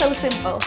So simple.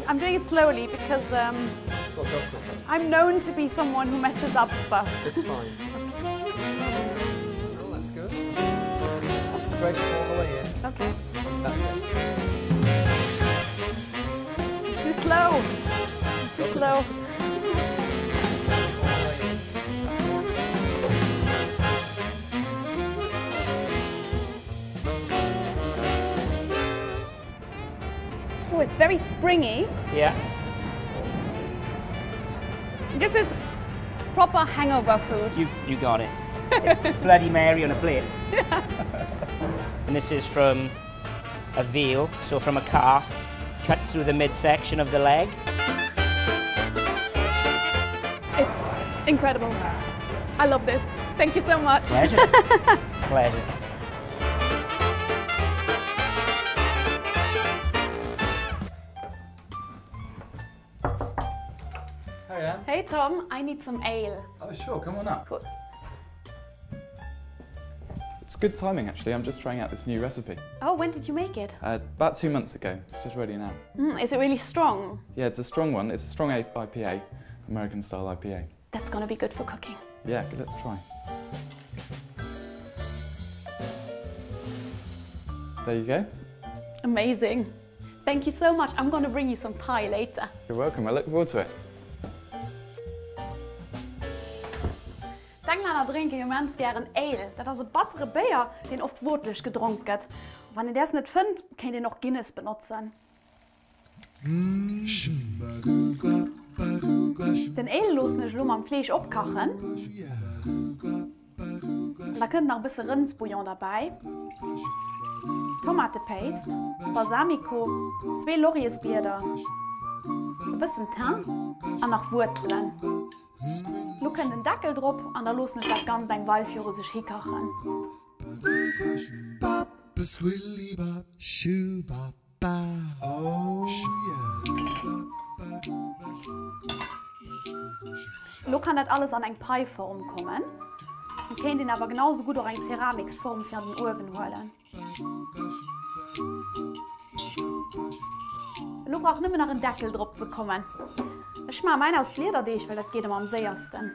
I'm doing it slowly because um, I'm known to be someone who messes up stuff. It's fine. Oh, that's good. Spread it all the way in. Okay. That's it. Too slow. Too slow. Oh, it's very springy. Yeah. This is proper hangover food. You, you got it. It's Bloody Mary on a plate. and this is from a veal, so from a calf, cut through the midsection of the leg. It's incredible. I love this. Thank you so much. Pleasure. Pleasure. Hey, Anne. Hey Tom, I need some ale. Oh, sure, come on up. Cool. It's good timing, actually. I'm just trying out this new recipe. Oh, when did you make it? Uh, about two months ago. It's just ready now. Mm, is it really strong? Yeah, it's a strong one. It's a strong IPA, American style IPA. That's gonna be good for cooking. Yeah, let's try. There you go. Amazing. Thank you so much. I'm gonna bring you some pie later. You're welcome. I look forward to it. D'Englänner drénke jo immens gären Ale. Dat ass e battere Béier, deen oft wootlech gedronk gëtt. Wann een däers net fënnt, kéint een och Guinness benotzen. Den Ale loossen ech elo mam Fleesch opkachen. An da kënnt nach e bësse Rëndsbouillon derbäi, Tomatepaste, Balsamico, zwee Lauriersblieder, e bëssen Thym an nach Wuerzelen. Lo kënnt en Deckel drop an da loossen ech dat Ganzt eng Weil viru sech hikachen. Lo kann dat alles an eng Paiform kommen. Et kéint een awer genau sou gutt och eng Ceramiksform fir an den Uewen huelen. Elo brauch nëmmen nach en Deckel drop ze kommen. Ech maache mäin aus Bliederdeeg, well dat geet ëmmer am séiersten.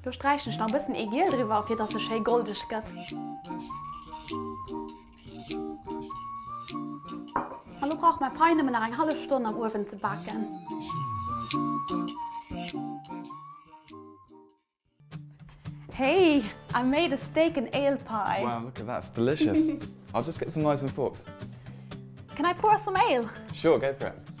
Lo sträichen ech nach e bëssen Eegiel driwwer, fir dass se schéi goldeg gëtt. An lo brauch mäi Pie nëmmen nach eng hallef Stonn am Uewen ze baken. Hey, I made a steak and ale pie. Wow, look at that, it's delicious. I'll just get some knives and forks. Can I pour us some ale? Sure, go for it.